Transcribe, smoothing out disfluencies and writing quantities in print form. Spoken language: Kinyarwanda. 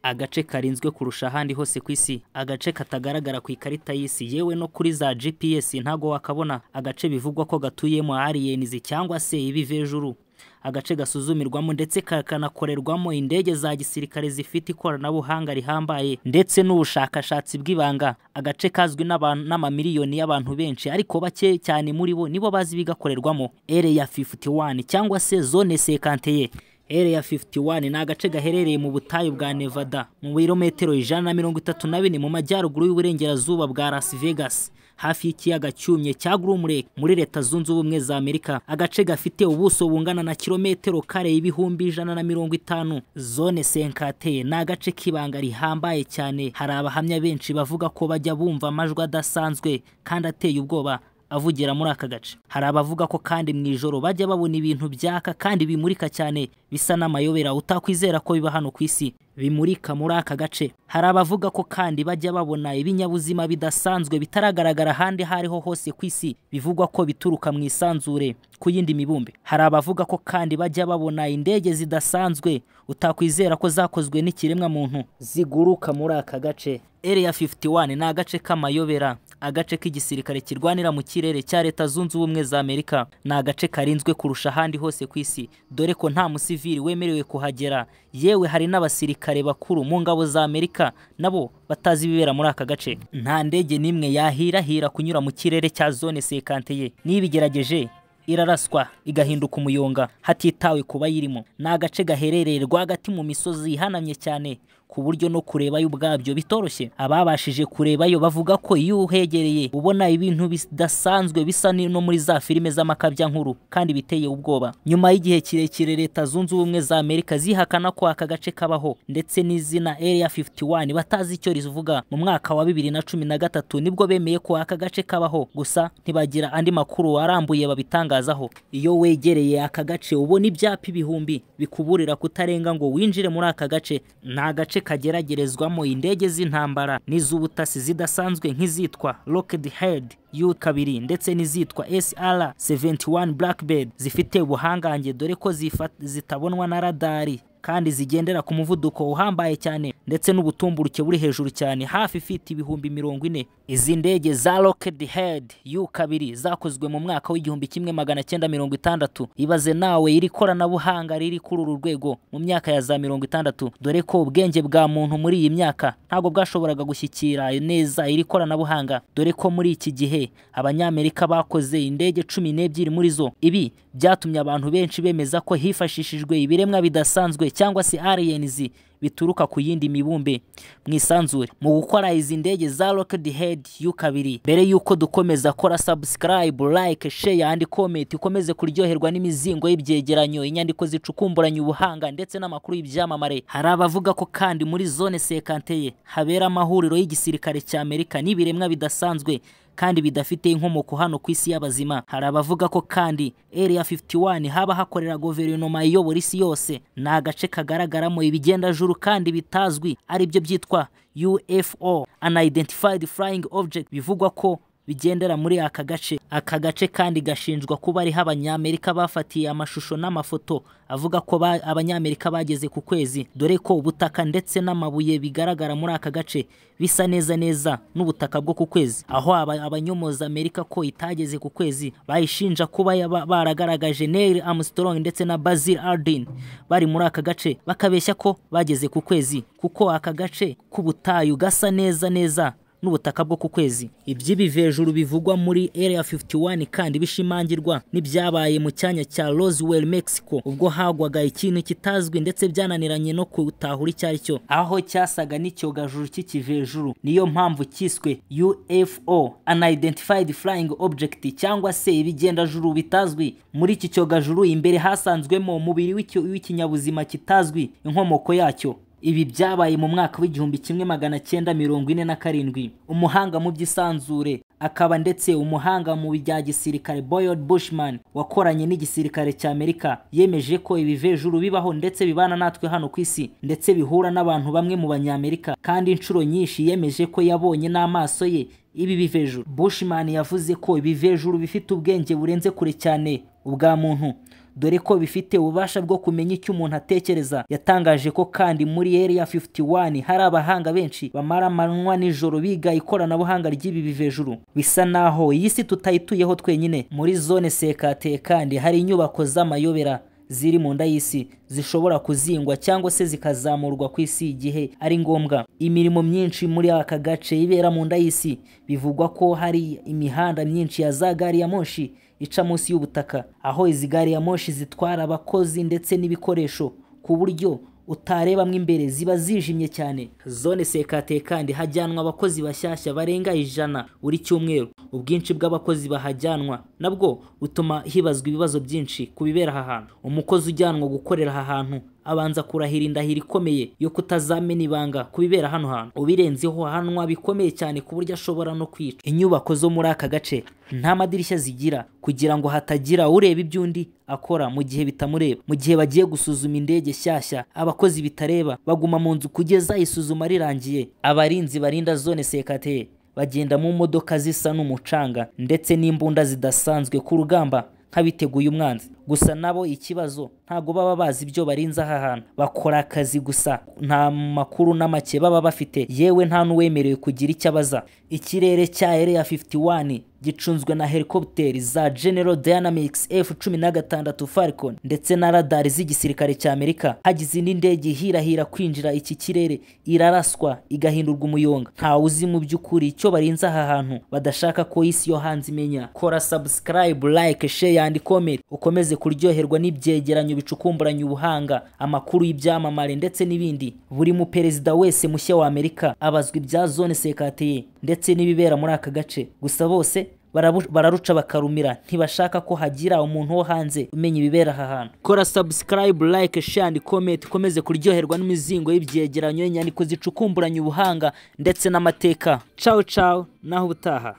Agace karinzwe kurusha ahandi hose ku isi, agace katagaragara ku ikarita y'isi, yewe no kuri za GPS ntago wakabona. Agace bivugwa ko gatuyemo aliens cyangwa se ibivejuru, agace gasuzumirwamo ndetse kakanakorerwamo indege za gisirikare zifite ikoranabuhanga rihambaye ndetse n'ubushakashatsi bw'ibanga. Agace kazwi n'amamiliyoni y'abantu benshi, ariko bake cyane muri bo nibo bazi ibigakorerwamo. Area 51 cyangwa se Zone 51. Area 51 ni agace gaherereye mu butayu bwa Nevada, mu birometero 134 mu majyaruguru y'uburengerazuba bwa Las Vegas, hafi y'ikiyaga cyumye cya Groom Lake muri Leta Zunze Ubumwe za Amerika. Agace gafite ubuso bungana na kilometero kare 150,000. Zone 51 ni agace k'ibanga rihambaye cyane. Hari abahamya benshi bavuga ko bajya bumva amajwi adasanzwe kandi ateye ubwoba avugira muri aka gace. Hari abavuga ko kandi mu ijoro bajya babona ibintu byaka kandi bimurika cyane, bisa n'amayobera utakwizera ko biba hano ku isi, bimurika muri aka gace. Hari abavuga ko kandi bajya babona ibinyabuzima bidasanzwe bitaragaragara ahandi hariho hose ku isi, bivugwa ko bituruka mu isanzure ku yindi mibumbe. Hari abavuga ko kandi bajya babona indege zidasanzwe utakwizera ko zakozwe n'ikiremwa muntu ziguruka muri aka gace. Area 51 ni agace k'amayobera, agace k'igisirikare kirwanira mu kirere cya Leta Zunze Ubumwe za Amerika. Ni agace karinzwe kurusha ahandi hose ku isi, dore ko nta musivili wemerewe kuhagera. Yewe hari n'abasirikare bakuru mu ngabo za Amerika nabo batazi ibibera muri aka gace. Nta ndege n'imwe yahirahira kunyura mu kirere cya Zone 51. Niba igerageje iraraswa igahinduka umuyonga hatitawe kuba yirimo. Ni agace gaherereye rwagati mu misozi ihanamye cyane, ku buryo no kurebayo ubwabyo bitoroshye. Ababashije kurebayo bavuga ko iyo uhegereye ubona ibintu bidasanzwe bisa no muri za filime z'amakabya nkuru kandi biteye ubwoba. Nyuma y'igihe kirekire Leta Zunze Ubumwe za Amerika zihakana ko aka gace kabaho, ndetse n'izina Area 51 batazi icyo rivuga, mu mwaka wa 2013 nibwo bemeye ko aka gace kabaho, gusa ntibagira andi makuru arambuye babitangazaho. Iyo wegereye aka gace ubona ibyapa ibihumbi bikuburira kutarenga ngo winjire muri aka gace. Ni agace kageragerezwamo indege z'intambara n'iz'ubutasi zidasanzwe nk'izitwa Lockheed U2 ndetse n'izitwa SR-71 Blackbird, zifite ubuhangange dore ko zitabonwa na radari kandi zigendera ku muvuduko uhambaye cyane ndetse n'ubutumburuke buri hejuru cyane, hafi ifite 40,000. Izi ndege za Lockheed U2 zakozwe mu mwaka w'1960. Ibaze nawe iri koranabuhanga riri kuri uru rwego mu myaka ya za 60, dore ko ubwenge bwa muntu muri iyi myaka ntabwo bwashoboraga gushyikira neza iri koranabuhanga, dore ko muri iki gihe Abanyamerika bakoze indege 12 muri zo. Ibi byatumye abantu benshi bemeza ko hifashishijwe ibiremwa bidasanzwe cyangwa se aliens bituruka ku yindi mibumbe mu isanzure mu gukora izi ndege za Lockheed U2. Mbere yuko dukomeza, kora subscribe, like, share and comment, ukomeze kuryoherwa n'imizingo y'ibyegeranyo, inyandiko zicukumburanye ubuhanga ndetse n'amakuru y'ibyamamare. Hari abavuga ko kandi muri Zone 51 habera amahuriro y'igisirikare cya Amerika n'ibiremwa bidasanzwe kandi bidafite inkomoko hano ku isi y'abazima. Hari abavuga ko kandi Area 51 haba hakorera guverinoma iyobora isi yose. Ni agace kagaragaramo ibigendajuru kandi bitazwi, aribyo byitwa UFO, Unidentified Flying Object, bivugwa ko bigendera muri aka gace. Aka gace kandi gashinjwa kuba ariho Abanyamerika bafatiye amashusho n'amafoto avuga ko Abanyamerika bageze ku kwezi, dore ko ubutaka ndetse n'amabuye bigaragara muri aka gace bisa neza neza n'ubutaka bwo ku kwezi. Aho abanyomoza Amerika ko itageze ku kwezi bayishinja kuba baragaragaje Neil Armstrong ndetse na Buzz Aldrin bari muri aka gace, bakabeshya ko bageze ku kwezi, kuko aka gace k'ubutayu gasa neza neza n'ubutaka bwo ku kwezi. Iby'ibivejuru bivugwa muri Area 51 kandi bishimangirwa n'ibyabaye mu cyanya cya Roswell, Mexico, ubwo hagwaga ikintu kitazwi ndetse byananiranye no kutahura icyo ari cyo, aho cyasaga n'icyogajuru cy'ikivejuru. Niyo mpamvu cyiswe UFO, Unidentified Flying Object, cyangwa se ibigendajuru bitazwi. Muri iki cyogajuru imbere hasanzwemo umubiri w'ikinyabuzima kitazwi inkomoko yacyo. Ibi byabaye mu mwaka w'1947. Umuhanga mu by'isanzure akaba ndetse umuhanga mu bya gisirikare Boyd Bushman wakoranye n'igisirikare cya Amerika yemeje ko ibivejuru bibaho ndetse bibana natwe hano ku isi, ndetse bihura n'abantu bamwe mu Banyamerika, kandi inshuro nyinshi yemeje ko yabonye n'amaso ye ibi bivejuru. Bushman yavuze ko ibivejuru bifite ubwenge burenze kure cyane ubwa muntu, dore ko bifite ububasha bwo kumenya icyo umuntu atekereza. Yatangaje ko kandi muri Area 51 hari abahanga benshi bamara amanywa nijoro biga ikoranabuhanga ry'ibi bivejuru. Bisa naho iyi si tutayituyeho twenyine. Muri zone CKT kandi hari inyubako z'amayobera ziri mu nda y'isi zishobora kuzingwa cyangwa se zikazamurwa ku isi igihe ari ngombwa. Imirimo myinshi muri aka gace ibera mu nda y'isi. Bivugwa ko hari imihanda myinshi ya za gari ya moshi ica munsi y'ubutaka, aho izi gari ya moshi zitwara abakozi ndetse n'ibikoresho ku buryo utarebamo imbere, ziba zijimye cyane. Zone CKT kandi hajyanwa abakozi bashyashya barenga 100 buri cyumweru. Ubwinshi bw'abakozi bahajyanwa nabwo butuma hibazwa ibibazo byinshi ku bibera aha hantu. Umukozi ujyanwa gukorera aha hantu abanza kurahira indahiro ikomeye yo kutazamena ibanga ku bibera hano hantu. Ubirenzeho ahanwa bikomeye cyane ku buryo ashobora no kwica. Inyubako zo muri aka gace nta madirishya zigira kugira ngo hatagira ureba iby'undi akora mu gihe bitamureba. Mu gihe bagiye gusuzuma indege shyashya, abakozi bitareba baguma mu nzu kugeza isuzuma rirangiye. Abarinzi barinda zone CKT bagenda mu modoka zisa n'umucanga ndetse n'imbunda zidasanzwe ku rugamba nk'abiteguye umwanzi. Gusa nabo ikibazo ntago baba bazi ibyo barinze aha hantu, bakora akazi gusa, nta makuru n'amake baba bafite, yewe nta n'uwemerewe kugira icyo abaza. Ikirere cya Area 51 gicunzwe na helicopter za General Dynamics F-16 Falcon ndetse na radari z'igisirikare cya Amerika. Hagize indi ndege ihirahira kwinjira iki kirere iraraswa igahindurwa umuyonga. Ntawe uzi mu by'ukuri icyo barinze aha hantu, badashaka ko isi yo hanze imenya. Kora subscribe, like, share and comment, ukomeze kuryoherwa n'ibyegeranyo bicukumburanye ubuhanga, amakuru y'ibyamamare ndetse n'ibindi. Buri mu perezida wese mushya wa Amerika abazwa ibya zone CKT ndetse n'ibibera muri aka gace. Gusa bose bararuca bakarumira, ntibashaka ko hagira umuntu wo hanze umenya ibibera aha hantu. Kora subscribe, like, share and comment, ukomeze kuryoherwa n'imizingo y'ibyegeranyo, inyandiko zicukumburanye ubuhanga ndetse n'amateka. Ciao ciao, naho ubutaha.